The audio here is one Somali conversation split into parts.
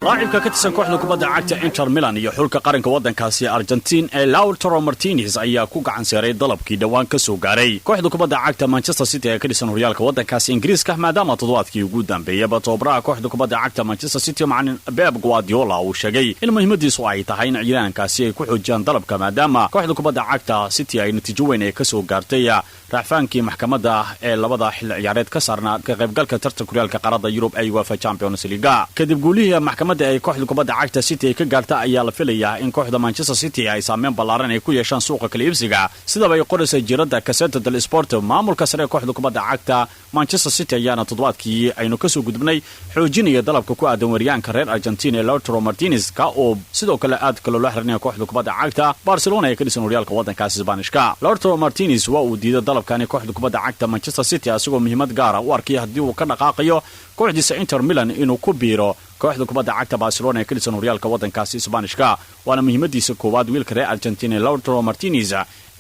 Laacibka ka tirsan kooxda kubadda cagta Inter Milan iyo xulka qaranka waddankaasi Argentiin ee Lautaro Martinez ayaa ku gacan seeray dalabkii dhowaan ka soo gaaray kooxda kubadda cagta Manchester City ee ka dhisan horyaalka waddankaasi Ingiriiska, maadaama toddobaadkii ugu dambeeyaba tababaraha kooxda kubadda cagta Manchester City, macalin Pep Guardiola, uu sheegay in muhiimadiisu ay tahay in ciyaaryahankaasi ay ku xoojiyaan dalabka, maadaama kooxda kubadda cagta City ay natiijo weyn ee kasoo gaartay racfaankii maxkamadda ee labada xilli ciyaareed ka saarnaa ka qaybgalka tartanka horyaalka qaaradda Yurub ee UEFA Champions League. Kadib guulihii maxkamadda ay kooxda kubadda cagta City ay ka gaarta, ayaa la filayaa in kooxda Manchester City ay saameyn ballaaran ay ku yeeshaan suuqa kala iibsiga, sidaba ay qoraysa jariidada Gazzetta dello Sport. Maamulka sare ee kooxda kubadda cagta Manchester City ayaana toddobaadkii aynu kasoo gudubnay xoojinaya dalabka ku aadan weeryaanka reer Argentina ee Lautaro Martinez, ka oo sidoo kale aad kaloo loo xirinaya kooxda kubadda cagta Barcelona ee ka dhisan horyaalka waddankaasi Sbaanishka. Lautaro Martinez waa uu diiday dalabkani kooxda kubadda cagta Manchester City, asagoo muhiimad gaara u arkaya haddii uu ka dhaqaaqayo kooxdiisa Inter Milan inuu ku biiro kooxda kubadda cagta Barcelona ee ka dhisan horyaalka waddankaasi Sbaanishka. Waana muhiimadiisa koowaad wiilka reer Argentina ee Lautaro Martinez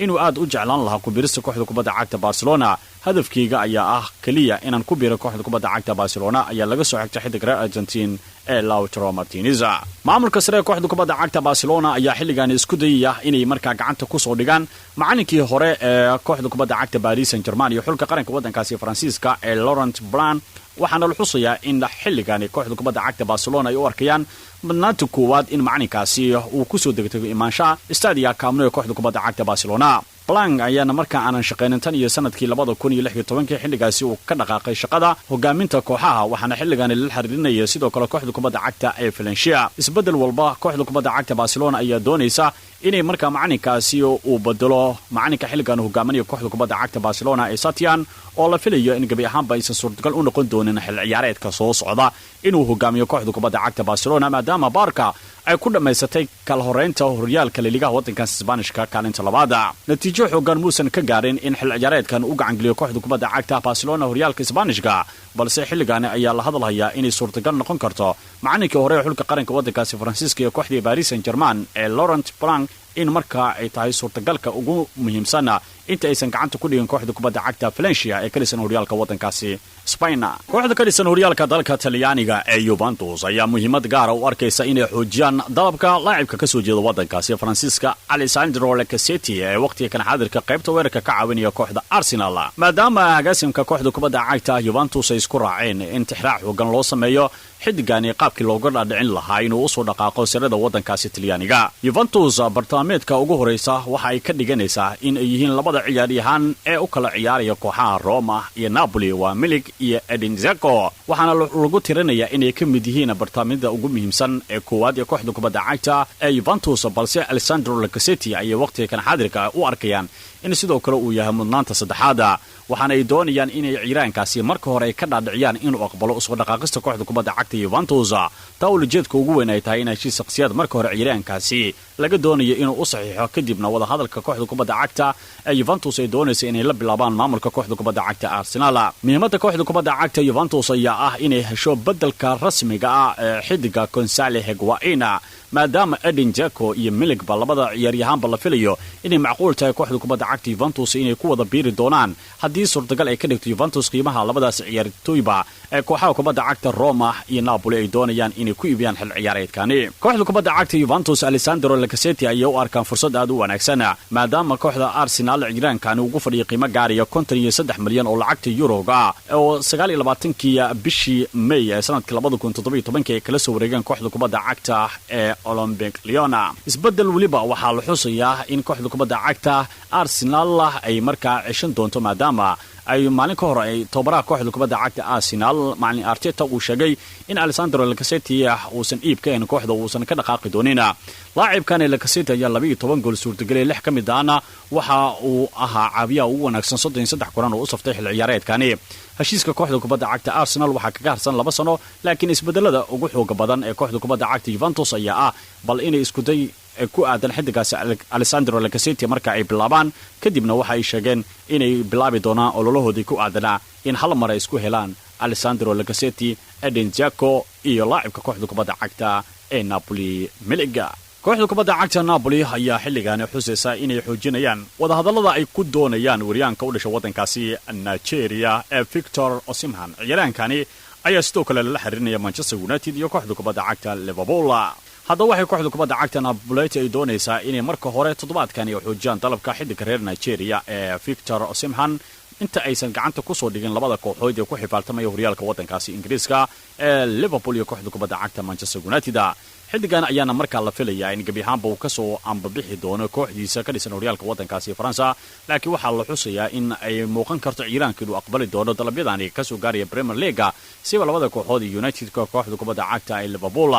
inuu aad u jeclaan lahaa ku biirista kooxda kubadda cagta Barcelona. "Hadafkeyga ayaa ah keliya inaan ku biiro kooxda kubadda cagta Barcelona," ayaa laga soo xigtay xidig reer Argentin ee Lautaro Martinez. Maamulka sare ee kooxda kubadda cagta Barcelona ayaa xilligan isku dayaya inay markaa gacanta kusoo dhigaan macalinkii hore ee kooxda kubadda cagta Paris Saint Germain iyo xulka qaranka waddankaasi Faransiiska ee Laurent Blanc, waxaana la xusayaa in xilligani kooxda kubadda cagta Barcelona ay u arkayaan mudnaanta koowaad in macalinkaasi uu kusoo degtego imaanshaha stadia Camp Nou ee kooxda kubadda cagta Barcelona. Blanc ayaana markaa aanan shaqaynin tan iyo sanadkii 2016-kii, xilligaasi uu ka dhaqaaqay shaqada hogaaminta kooxaha, waxaana xilligani lala xiriirinaya sidoo kale kooxda kubadda cagta ee Valencia. Isbeddel walba kooxda kubadda cagta Barcelona ayaa doonaysa inay markaa macalinkaasi uu bedelo macalinka xilligan hogaaminaya kooxda kubadda cagta Barcelona ee Setién, oo la filayo in gebi ahaanba aysan suurtagal u noqon doonin xil ciyaareedka soo socda inuu hogaamiyo kooxda kubadda cagta Barcelona, maadaama Barca ay ku dhammaysatay kala horeynta horyaalka La Ligaha waddankaas Isbaanishka kaalinta labaada. Natiijo xoogan muusan ka gaarin in xil ciyaareedkan u gacangeliyo kooxda kubadda cagta Barcelona horyaalka Isbaanishka, balse xilligaani ayaa la hadalhayaa inay suurtagal noqon karto macalinkii hore ee xulka qaranka waddankaasi Faransiiska iyo kooxdii Paris Saint Germain ee Laurent Blanc in markaa ay tahay suurtagalka ugu muhiimsanna inta aysan gacanta ku dhigin kooxda kubadda cagta Valencia ee ka dhisan horyaalka waddankaasi Spain. Kooxda ka dhisan horyaalka dalka Talyaaniga ee Juventus ayaa muhiimad gaara u arkaysa inay xoojiyaan dalabka laacibka ka soo jeeda waddankaasi Faransiiska Alessandro Lacazette ee wakhtiga kan xaadirka qaybta weerarka ka caawinaya kooxda Arsenal, maadaama agaasimka kooxda kubadda cagta Juventus ay isku raaceen in tixraac xoogan loo sameeyo xiddigani qaabkii looga dhaadhicin lahaa inuu usoo dhaqaaqo sirada waddankaasi Talyaaniga. Juventus bartilmaameedka ugu horeysa waxa ay ka dhiganaysaa in ay yihiin labada ciyaaryahaan ee u kala ciyaaraya kooxaha Roma iyo Napoli, waa Milik iyo Edin Dzeko, waxaana lagu tirinayaa inay ka mid yihiin bartilmaamyada ugu muhiimsan ee koowaad ee kooxda kubadda cagta ee Juventus, balse Alessandro Lacazette ayay wakhtiga kan xaadirka u arkayaan in sidoo kale uu yahay mudnaanta saddexaada, waxaana ay doonayaan inay ciiraankaasi marka hore ay ka dhaadhiciyaan inuu aqbalo usoo dhaqaaqista kooxda kubadda cagta Juventus. Taa ulajeedka ugu weyn ay tahay in heshiis shakhsiyaad marka hore ciiraankaasi laga doonayo inuu u saxiixo, kadibna wadahadalka kooxda kubadda cagta ee Juventus ay doonaysa inay la bilaabaan maamulka kooxda kubadda cagta Arsenal. Muhiimadda kooxda kubadda cagta Juventus ayaa ah inay hesho beddelka rasmiga ah ee xidiga Gonzalo Higuain, maadaama Edin Dzeko iyo Milikba labada ciyaaryahaanba la filayo inay macquul tahay kooxda kubadda cagta Juventus inay ku wada biiri doonaan haddii suurtagal ay ka dhigto Juventus qiimaha labadaas ciyaartooyba ee kooxaha kubadda cagta Roma iyo Napoli ay doonayaan inay ku iibiyaan xil ciyaareedkani. Kooxda kubadda cagta Juventus Alessandro Lacazette ayay u arkaan fursad aad u wanaagsan, maadaama kooxda Arsenal ciiraankani ugu fadhiya qiimo gaaraya 53 milyan oo lacagta yuroga, oo 29-kii bishii May ee sanadkii 2017-kii ay kala soo wareegeen kooxda kubadda cagta ee Olympique Lyon. Isbeddel weliba waxaa la xusayaa in kooxda kubadda cagta Arsenal ay markaa ceshan doonto, maadaama ay maalin ka hor ay tababaraha kooxda kubadda cagta Arsenal, macalin Arteta, uu sheegay in Alessandro Lacazette uusan iib ka ahayn kooxda, uusan ka dhaqaaqi doonin. Laacibkan Lacazette ayaa 12 gool suurtageliyay, lix ka mid ahna waxa uu ahaa caawiyaha ugu wanaagsan 33 kulan oo u saftay xil ciyaareedkani. Heshiiska kooxda kubadda cagta Arsenal waxaa kaga harsan 2 sano, laakiin isbedelada ugu xooga badan ee kooxda kubadda cagta Juventus ayaa ah bal inay iskuday ku aadan xidigaasi Alessandro Lacazette marka ay bilaabaan, kadibna waxa ay sheegeen inay bilaabi doonaan ololahoodii ku aadanaa in hal mar ay isku helaan Alessandro Lacazette, Edin Dzeko iyo laacibka kooxda kubadda cagta ee Napoli, Milik. Kooxda kubadda cagta Napoli ayaa xilligaani xusaysa inay xoojinayaan wadahadallada ay ku doonayaan waryaanka u dhasha waddankaasi Nigeria ee Victor Osimhan. Ciyaaraankani ayaa sidoo kale lala xiriirinaya Manchester United iyo kooxda kubadda cagta Liverpool. Haddaba waxay kooxda kubadda cagta Napoli ay doonaysaa inay marka hore toddobaadkani xoojiyaan dalabka xiddiga reer Nigeria ee Victor Osimhan, inta aysan gacanta kusoo dhigin labada kooxood ee ku xifaaltamaya horyaalka waddankaasi Ingiriiska ee Liverpool iyo kooxda kubadda cagta Manchester United. Xiddigan ayaana markaa la filayaa in gebi ahaanba uu kasoo ambabixi doono kooxdiisa ka dhisan horyaalka waddankaasi Faransa, laakiin waxaa la xusayaa in ay muuqan karto ciiraanka inuu aqbali doono dalabyadani kasoo gaaraya Premier League-ga, siba labada kooxood ee Unitedka, kooxda kubadda cagta ee Liverpool,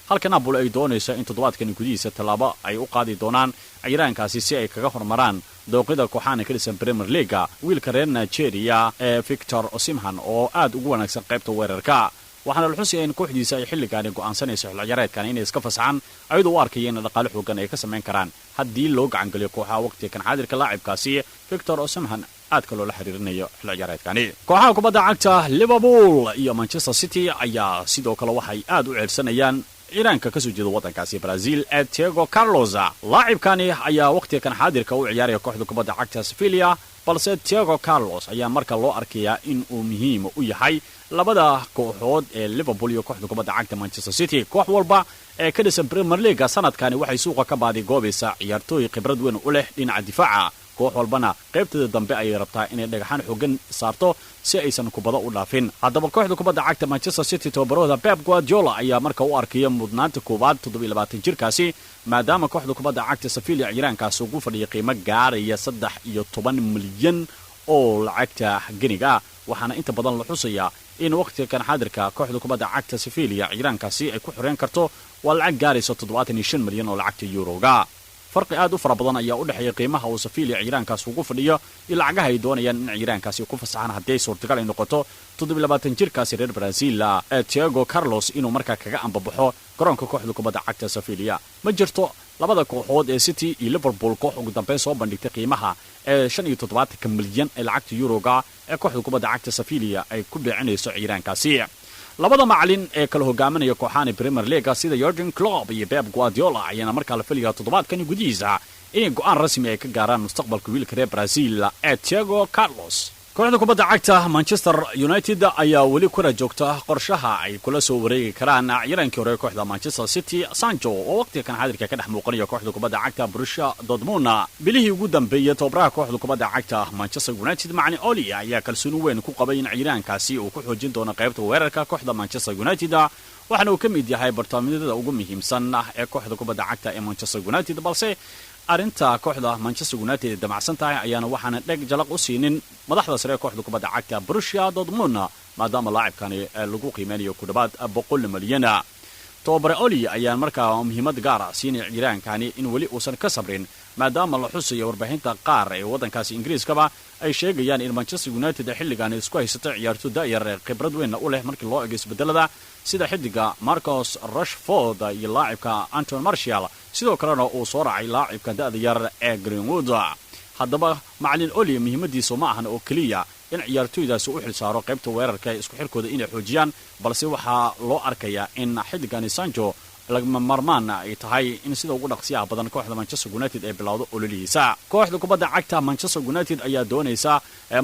halka Napoli ay doonayso in toddobaadkan gudihiisa tallaabo ay u qaadi doonaan ciiraankaasi si ay kaga hormaraan dooqida kooxaana ka dhisan Premier League-ga wiilka reer Nigeria ee Victor Osimhan oo aad ugu wanaagsan qaybta weerarka. Waxaana la xusaya in kooxdiisa ay xilligaani go'aansanayso xil ciyaareedkan inay iska fasaxaan, ayadoo u arkaya in dhaqaale xoogan ay ka samayn karaan haddii loo gacangeliyo kooxaha waqtiga kan xaadirka laacibkaasi Victor Osimhan aadka loola xiriirinayo xil ciyaareedkani. Kooxaha kubadda cagta Liverpool iyo Manchester City ayaa sidoo kale waxay aad u ceelsanayaan ciiraanka kasoo jeeda waddankaasi Brazil ee Diego Carlos. Laacibkani ayaa waqtiga kan xaadirka u ciyaaraya kooxda kubadda cagta Sevilla, balse Diego Carlos ayaa marka loo arkayaa in uu muhiim u yahay labada kooxood ee Liverpool iyo kooxda kubadda cagta Manchester City. Koox walba ee ka dhisan Premier League-ga sanadkani waxay suuqa ka baadigoobaysaa ciyaartooy khibrad weyn u leh dhinaca difaaca. Koox walbana qaybteeda dambe ayay rabtaa inay dhagaxaan xoogan saarto si aysan kubado u dhaafin. Haddaba kooxda kubadda cagta Manchester City, tababarahooda Pep Guardiola ayaa marka u arkaya mudnaanta koowaad 27 jirkaasi, maadaama kooxda kubadda cagta Sevilla ciiraankaasi ugu fadhiya qiimo gaaraya 13 milyan oo lacagta geniga ah. Waxaana inta badan la xusayaa in waqtiga kan xaadirka kooxda kubadda cagta Sevilla ciiraankaasi ay ku xoreen karto waa lacag gaaraysa 75 milyan oo lacagta yuroga. Farqi aad u fara badan ayaa u dhexeeya qiimaha uu Sevilla ciiraankaasi ugu fadhiyo iyo lacagaha ay doonayaan in ciiraankaasi ku fasaxaan, haddii ay suurtagal ay noqoto 27 jirkaasi reer Brazil ee Diego Carlos inuu markaa kaga ambabaxo garoonka kooxda kubadda cagta Sevilla. Ma jirto labada kooxood ee City iyo Liverpool koox ugu dambeyn soo bandhigtay qiimaha ee 75-ka milyan ee lacagta yuroga ee kooxda kubadda cagta Sevilla ay ku beecinayso ciiraankaasi. Labada macalin ee kala hogaaminaya kooxaani Premier League-ga sida Jurgen Klopp iyo Pep Guardiola ayaana markaa la filayaa toddobaadkani gudihiisa inay go'aan rasmi ay ka gaaraan mustaqbalka wiilka reer Brazil ee Diego Carlos. Kooxda kubadda cagta Manchester United ayaa weli kula joogta qorshaha ay kula soo wareegi karaan ciiraankii hore kooxda Manchester City, Sancho, oo waqtiga kan xaadirka ka dhex muuqanaya kooxda kubadda cagta Borussia Dortmund. Bilihii ugu dambeeyey, tababaraha kooxda kubadda cagta Manchester United, macalin Ole, ayaa kalsooni weyn ku qabay in ciiraankaasi uu ku xoojin doono qaybta weerarka kooxda Manchester United, waxaana uu ka mid yahay barnaamijyada ugu muhiimsan ee kooxda kubadda cagta ee Manchester United. Balse arrinta kooxda Manchester United ay damacsan tahay ayaana waxaana dheg jalaq u siinin madaxda sare ee kooxda kubadda cagta Borussia Dortmund, maadaama laacibkani lagu qiimeynayo ku dhawaad 100 milyan. Tababare Ole ayaan markaa muhiimad gaara siinaya ciiraankani in weli uusan ka sabrin, maadaama la xusayo warbaahinta qaar ee waddankaasi Ingiriiskaba ay sheegayaan in Manchester United ay xilligan isku haysato ciyaarto da'yar ee khibrad weynna u leh markii loo ego isbedelada, sida xidiga Marcus Rashford iyo laacibka Anthony Martial, sidoo kalena uu soo raacay laacibka da'da yar ee Greenwood. Haddaba macalin Ole muhiimadiisu ma ahan oo keliya in ciyaartoydaasi u xil saaro qaybta weerarka ee isku xirkooda inay xoojiyaan, balse waxaa loo arkayaa in xiddigani Sancho lagama marmaan ay tahay in sida ugu dhaqsiyaha badan kooxda Manchester United ay bilowdo ololihiisa. Kooxda kubadda cagta Manchester United ayaa doonaysa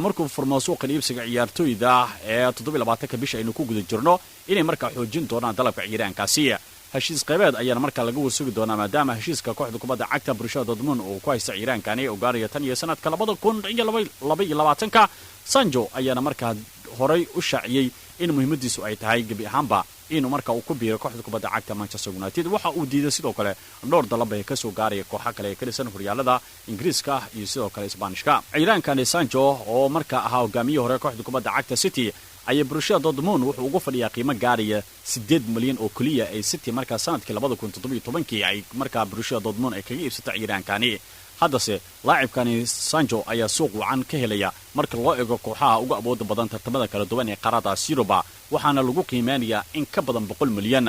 markuu furmo suuqa iibsiga ciyaartoyda ee 27-ka bisha aynu ku guda jirno inay markaa xoojin doonaan dalabka ciyaaraankaasi. Heshiis qaybeed ayaana markaa laga warsugi doonaa, maadaama heshiiska kooxda kubadda cagta Borussia Dortmund uu ku haysta ciiraankani oo gaaraya tan iyo sanadka 2022-ka. Sancho ayaana markaa horay u shaaciyey in muhiimadiisu ay tahay gebi ahaanba inuu marka uu ku biiro kooxda kubadda cagta Manchester United. Waxa uu diiday sidoo kale dhowr dalab ee kasoo gaaraya kooxo kale ee ka dhisan horyaalada Ingiriiska iyo sidoo kale Isbaanishka. Ciiraankani Sancho oo markaa ahaa hogaamiyihii hore kooxda kubadda cagta City ayaa Borussia Dortmund wuxuu ugu fadhiyaa qiimo gaaraya 8 milyan oo keliya ay City markaa sanadkii 2017-kii ay markaa Borussia Dortmund ay kaga iibsatay ciiraankani. Haddase laacibkani Sancho ayaa suuq wacan ka helaya marka loo eego kooxaha ugu awooda badan tartamada kala duwan ee qaaradaas Yuruba, waxaana lagu qiimeynayaa in ka badan 100 milyan,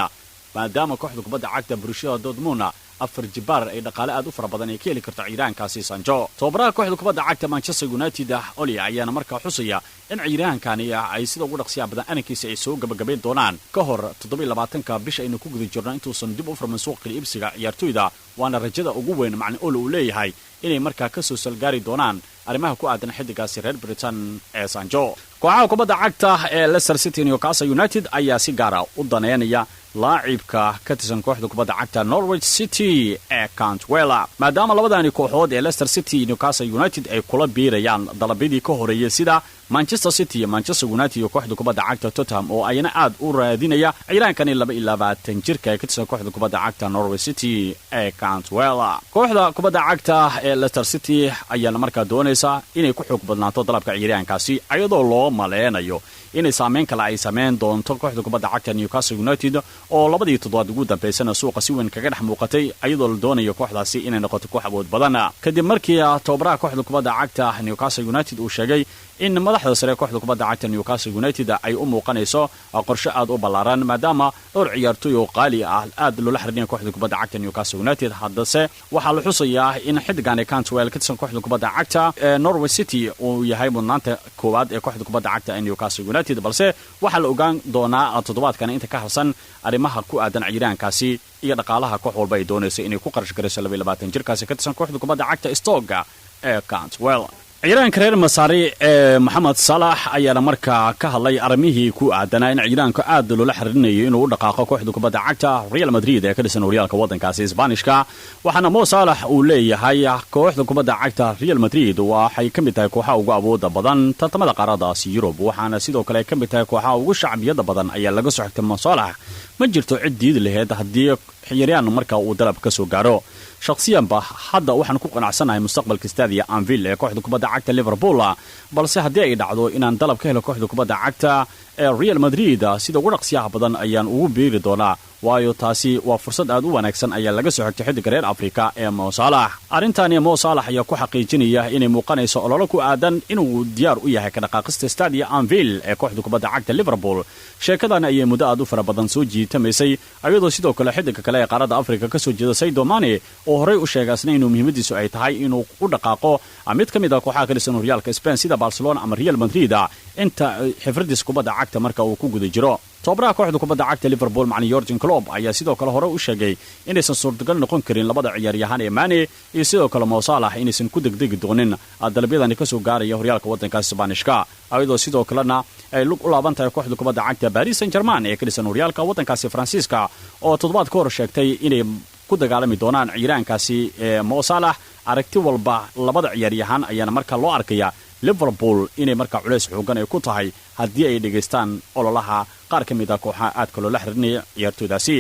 maadaama kooxda kubadda cagta Borussia Dortmund Afar jibaar ay dhaqaale aad u fara badan ay ka heli karto ciyaaryahankaasi Sancho. Tababaraha kooxda kubadda cagta Manchester United Ole ayaana markaa xusaya in ciyaaryahankani ay sida ugu dhaqsiyaha badan arrinkiisa ay soo gabagabayn doonaan ka hor 27-ka bisha aynu ku guda jirno, intuusan dib u furmin suuqa kala iibsiga ciyaartoyda. Waana rajada ugu weyn macalin Ole uu leeyahay inay markaa kasoo salgaari doonaan arrimaha ku aadan xidigaasi reer Britain ee Sancho. Kooxaha kubadda cagta ee Leicester City, Newcastle United ayaa si gaara u daneynaya laacibka ka tirsan kooxda kubadda cagta Norwich City ee Cantwell, maadaama labadani kooxood ee Leicester City, Newcastle United ay kula biirayaan dalabyadii ka horeeyay, sida Manchester City iyo Manchester United iyo kooxda kubadda cagta Tottenham oo ayana aad u raadinaya ciiraankani 22 jirka ee ka tirsan kooxda kubadda cagta Norwich City ee Cantwell. Kooxda kubadda cagta ee Leicester City ayaana markaa doonaysa inay ku xoog badnaato dalabka ciyaaryahankaasi, iyadoo loo maleynayo inay saameyn kale ay sameyn doonto kooxda kubadda cagta Newcastle United oo labadii toddobaad ugu dambaysana suuqa si weyn kaga dhex muuqatay, iyadoo la doonayo kooxdaasi inay noqoto koox awood badan, kadib markii tababaraha kooxda kubadda cagta Newcastle United uu sheegay in madaxda sare kooxda kubadda cagta Newcastle United ay u muuqanayso qorshe aad u ballaaran, maadaama dhowr ciyaartoy oo qaali ah aad loola xiriirinayo kooxda kubadda cagta Newcastle United. Haddase waxaa la xusayaa in xiddigani Cantwell ka tirsan kooxda kubadda cagta ee Norwich City uu yahay mudnaanta koowaad ee kooxda kubadda cagta ee Newcastle United, balse waxaa la ogaan doonaa toddobaadkan inta ka harsan arrimaha ku aadan ciyaaryahankaasi iyo dhaqaalaha koox walba ay doonayso inay ku qarash garayso 22 jirkaasi ka tirsan kooxda kubadda cagta Stoke ee Cantwell. Ciyaaryahanka reer Masaari ee Moxamed Salax ayaana markaa ka hadlay arrimihii ku aadanaa in ciyaaryahanka aad loola xiriirinayo inuu u dhaqaaqo kooxda kubadda cagta Real Madrid ee ka dhisan horyaalka waddankaasi Isbaanishka. Waxaana Mo Salax uu leeyahay kooxda kubadda cagta Real Madrid waxay ka mid tahay kooxaha ugu awooda badan tartamada qaaradaasi Yurub, waxaana sidoo kale ka mid tahay kooxaha ugu shacbiyada badan, ayaa laga soo xigtay Mo Salax. Ma jirto cid diidi laheyd haddii ciyaaryahan markaa uu dalab ka soo gaaro. Shakhsiyanba hadda waxaan ku qanacsanahay mustaqbalka Stadia Anfield ee kooxda kubadda cagta Liverpool, balse haddii ay dhacdo inaan dalab ka helo kooxda kubadda cagta ee Real Madrid, sida ugu dhaqsiyaha badan ayaan ugu biiri doonaa, waayo taasi waa fursad aad u wanaagsan, ayaa laga soo xigtay xiddiga reer Afrika ee Mo Salax. Arrintani Mo Salax ayaa ku xaqiijinaya inay muuqanayso ololo ku aadan inuu diyaar u yahay ka dhaqaaqista Stadia Anfield ee kooxda kubadda cagta Liverpool. Sheekadan ayay muddo aad u fara badan soo jiitamaysay, ayadoo sidoo kale xiddiga kale ee qaaradda Afrika ka soo jeeda Sadio Mane oo horey u sheegay asna inuu muhiimadiisu ay tahay inuu u dhaqaaqo mid ka mid ah kooxaha ka dhisan horyaalka Spain sida Barcelona ama Real Madrid inta xifradiisa kubadda cagta marka uu ku guda jiro. Tababaraha kooxda kubadda cagta Liverpool, macalin Jurgen Klopp, ayaa sidoo kale hore u sheegay inaysan suurtagal noqon karin labada ciyaaryahaan ee Mane iyo sidoo kale Mo Salax inaysan ku degdegi doonin dalabyadani kasoo gaaraya horyaalka waddankaasi Sbaanishka, ayadoo sidoo kalena ay lug u laaban tahay kooxda kubadda cagta Paris Saint Germain ee ka dhisan horyaalka waddankaasi Faransiiska oo toddobaad ka hor sheegtay inay ku dagaalami doonaan ciyaaryahankaasi ee Mo Salax. Aragti walba labada ciyaaryahaan ayaana markaa loo arkaya Liverpool inay markaa culays xoogan ay ku tahay haddii ay dhegaystaan ololaha qaar ka mid ah kooxaha aadka loola xiriirinaya ciyaartooydaasi.